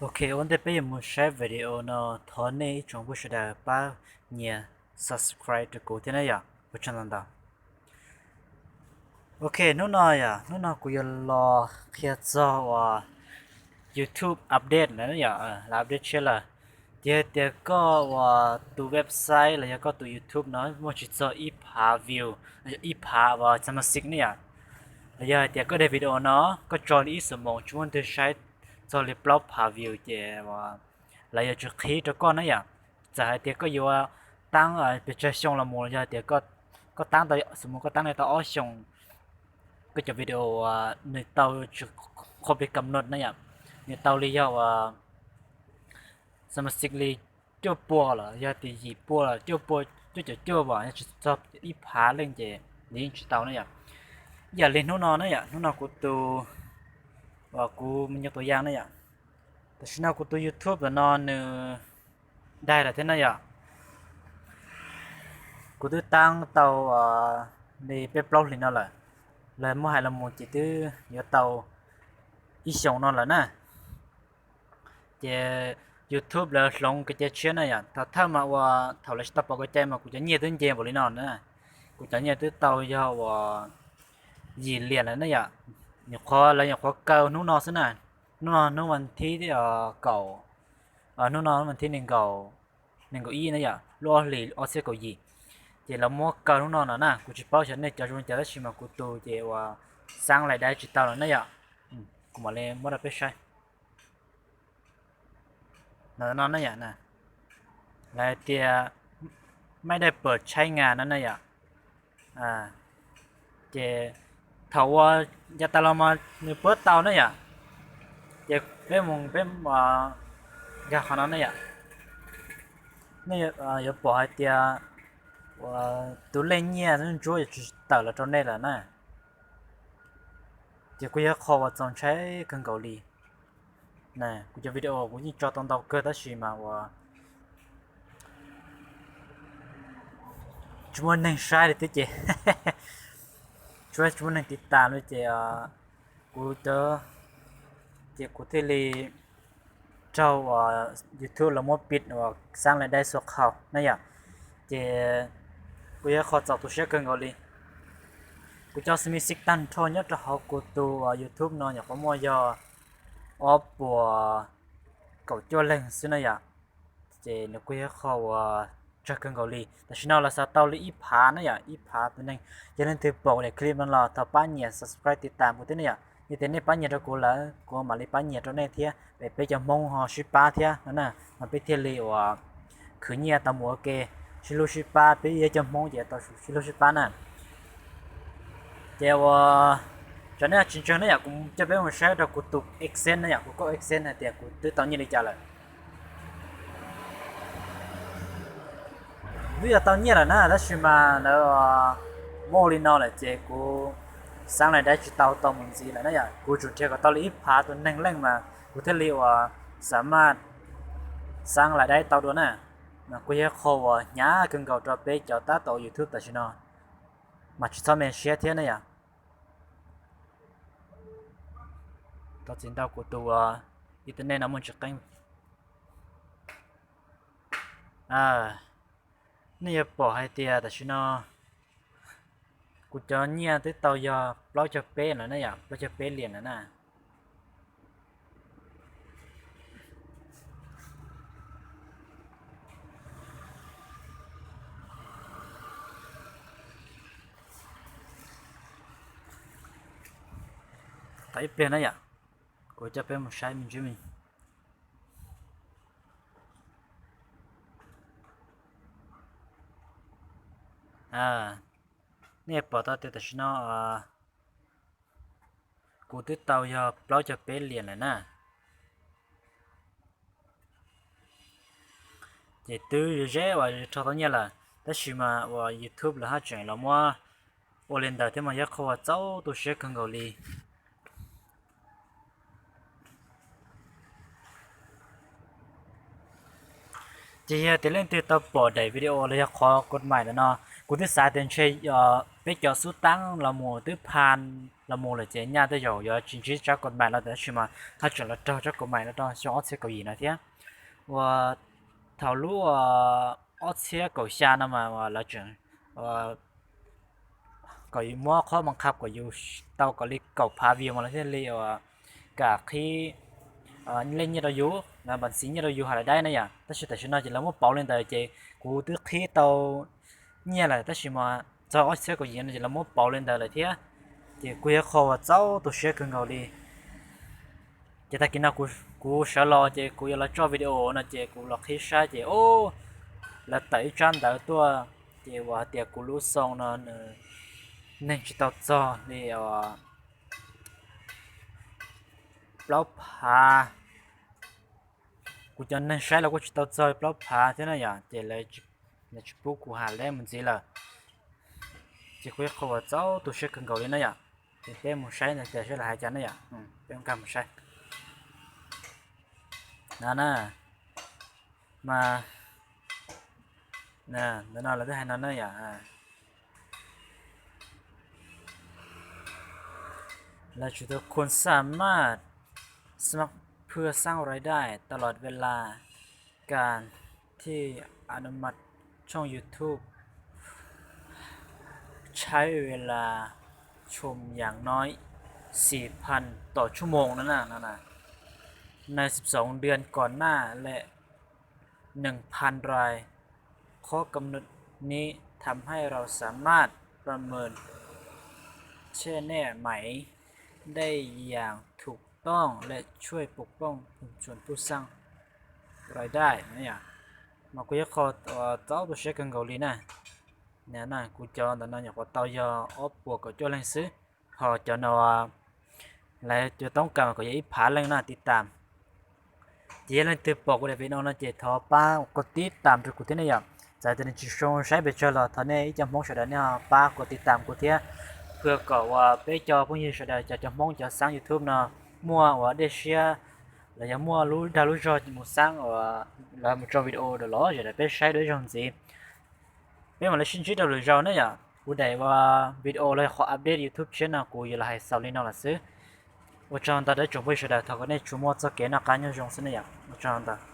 Ok, ua ntej peb yuav mus saib video no, thov nej ib tsoom phooj ywg sawv daws pab nias subscribe rau kuv thiab na yom, ua tsaug ntau ntau. Ok, hnub no yom, hnub no kuv yuav los qhia txog uas YouTube update na yom, lawv update tshiab lawm. Ces hais tias koj uas tus website los yog koj tus YouTube no muaj tsis txog ib phav view, ib phav uas subscribe ne yom, los yog hais tias koj daig video no koj tso li ib xuab moos tsis muaj leej twg saib, txog li plaub phav view ces lawv yuav tsis qhib rau koj na yom. Txawm hais tias koj yuav taab pes tsawg xyoo los mus los yog hais tias koj taab tau, xuv mus koj taab tau ob xyoos, koj cov video uas nws tau tsis qhuav pes kam noj na yom, nws tau li yog uas subscribe li cuaj pua los yog tias yim pua los cuaj pua, cuaj caum cuaj pua, yog tsis txog ib phav leej ces nws yeej tsis tau na yom. Ib yam li hnub no na yom, hnub no kuv tus, uas kuv me nyuam tus yaj na yom, tam sim no kuv tus YouTube ntawm no nws daig lawm thiab na yom. Kuv twb taab tau li peb plaub hlis no lawm, lawv muab hais los mus ces twb yuav tau ib xyoos no lawm na. Ces YouTube lawv hloov kev cai tshiab na yom, thaum thawj mas uas thaum lawv tsis tau pom kev cai mas kuv cov nyiaj twb nce npaum li no na. Kuv cov nyiaj twb tau yog uas yim liam lawm na yom. Nyuam qhuav lawv nyuam qhuav kaw hnub no xwb na, hnub no hnub vas thib kaum, hnub no hnub vas thib nees nkaum, nees nkaum ib na yom, lub ob hlis ob txhiab kaum yim. Ces lawv muab kaw hnub no no na, kuv tsis paub xyov nej cov zoo li cas tab sis mas kuv tus ces uas xaab lais dai tsis tau lawm na yom. Kuv mam li muab rau peb saib. No na yom, lawv hais tias maiv dai pam tshaib nga no na yom. Ces thaum uas yav tas los mas nws puab tau na yom. Ces peb mus peb nkag qhov no na yom. Nej yuav pom hais tias tus lej nyiaj ntsuab yuav tsis tawm los rau nej lawm na. Ces kuj yog qhov uas txaus ntshai kawg nkaus li. Kuv cov video kuv yeej tso tau ntau kawg tab sis mas uas tsis muaj neeg saib li thiab ces, tsis muaj neeg tiv tas li ces kuv, ces kuv thiaj li raug uas YouTube los muab pij uas xaab lais dai xua qhau na yom. Ces kuj yog qhov txaus tu siab kawg nkaus li. Kuv cov subscribe tag nrho nyob rau hauv kuv tus uas YouTube no nyuam qhuav muaj yog ob puas kaum cuaj leeg xwb na yom. Ces nws kuj yog qhov uas tsawg kawg nkaus li. Tam sim no lawv xav tau li ib phav na yom, ib phav tus neeg. Yog leej twg pom daim clip no los thov pab nias subscribe tiv tas kuv thiab na yom. Yog tias nej pab nias rau kuv lawm kuv mam li pab nias rau nej thiab, es peb cov Hmoob ho sib pab thiab no na, mas peb thiaj li uas khwv nyiaj tau mus ua ke, sib hlub sib pab, peb yog cov Hmoob ces tau sib hlub sib pab na. Ces uas tsam nej tsis ntseeg na yom, kuv coj peb mus saib rau kuv tus AdSense na yom, kuv kauj AdSense hais tias kuv twb tau nyiaj li cas lawm. Twb yog tau nyiaj lawm na tab sis mas lawv muab ua li no lawm ces kuv xaab lais dai tsis tau tau mus ntxiv lawm na yom. Kuv tsum nrhiav kom tau li ib phav tus neeg leej mas kuv thiaj li uas xav maj xaab lais dai tau dua na. Mas kuj yog qhov uas hnyav kawg nkaus rau peb cov tab tom YouTube tam sim no, mas tsis txhob me siab thiab na yom. Thov txim ntau kuv tus uas internet no muaj tsis qeeb. Nej yuav pom hais tias tam sim no kuv cov nyiaj twb tau yog plaub caug peb lawm na yom, plaub caug peb liam lawm na. Tos ib pliag na yom, kuv coj peb mus saib me ntsis me. Nej pom tau tias tam sim no kuv twb tau yog plaub caug peb liam lawm na. Ces twb ze uas rho tau nyiaj lawm, tab sis mas uas YouTube lawv haj tseem los muab ua li ntawd thiab mas yog qhov uas txaus tu siab kawg nkaus li. Ces yog tias leej twg tau pom daim video los yog qhov kod mais ntawm no, kuv twb xav tias ntshe peb cov xub taab los mus twb pha los mus lawm ces nyaj tej zaum yuav tsis ntsib tsab kaum mais los tab sis mas haj tseem los raug tsab kaum mais no rau xyoo ob txhiab kaum yim no thiab. Uas thaum lub ob txhiab kaum xya no mas lawv tseem kom yus muab qhov mas qha kom yus tau kom li kaum phav view mas lawv thiaj li uas kam qhib lej nyiaj rau yus, lawv npam ntxiv nyiaj rau yus hais li daib na yom. Tab sis tam sim no ces lawv muab pauv li ntawd ces kuv twb qhib tau nyiaj lawm tab sis mas txog ob txhiab kaum yim no ces lawv muab pauv li ntawd lawm thiab. Ces kuj yog qhov uas txaus tu siab kawg nkaus li. Ces tag kis no kuv sawv los ces kuv yuav los tso video no ces kuv los qhib saib ces lawv tawm ib tsab ntawv tuaj ces uas hais tias kuv lub xoo no nws neeg tsis tau txog li plaub phav. Kuv cov neeg saib los kuj tsis tau txog plaub phav thiab na yom, ces lawv tsis pub kuv hais lej mus ntxiv lawm. Ces kuj yog qhov uas txaus tu siab kawg nkaus li na yom. Ces peb mus saib ntawd tias saib lawv hais cas na yom, peb nkag mus saib. No na, mas ntawm no lawv twb hais no na yom. เราจะทุกคนสามารถสมัครเพื่อสร้างรายได้ตลอดเวลา การที่อนุมัติช่อง YouTube ใช้เวลาชมอย่างน้อย สี่พัน ต่อชั่วโมงนั้นนะ ใน สิบสอง เดือนก่อนหน้า และ หนึ่งพัน ราย ข้อกำหนดนี้ทำให้เราสามารถประเมินแช่แน่ไหมได้อย่างถูกต้องและช่วยปกป้องชุมชนผู้สร้างรายได้ Mas kuj yog qhov txaus tu siab kawg nkaus li na. Kuv cov ntawm no nyuam qhuav tau yog ob puas kaum cuaj leej xwb, ho cov no lawv cov toob kas mas kuj yog ib phav leej na tiv tam. Ces yog leej twg pom kuv daim video no ces thov pab kov tib tam rau kuv thiab ne yom. Txawm tias nws tsis zoo saib pes tsawg los thov nej ib co Hmoob sawv daws nej ho pab kov tib tam kuv thiab, ua kom uas peb cov phooj ywg sawv daws cov cov Hmoob cov xaab YouTube no muaj uas dej siab los yog muaj lub dag lub zog mus xaab uas lawv mus tso video dawm los sawv daws peb saib dua ib zaug ntxiv. Peb mam li sib ntsib rau lwm zaus ne yom. Kuv daim uas video los yog qhov update YouTube channel no kuv yuav los hais xaus li no lawm xwb. Ua tsaug ntau rau tsoom phooj ywg sawv daws, thov kom nej tsuas muaj txoj kev noj qab nyob zoo xwb ne yom. Ua tsaug ntau.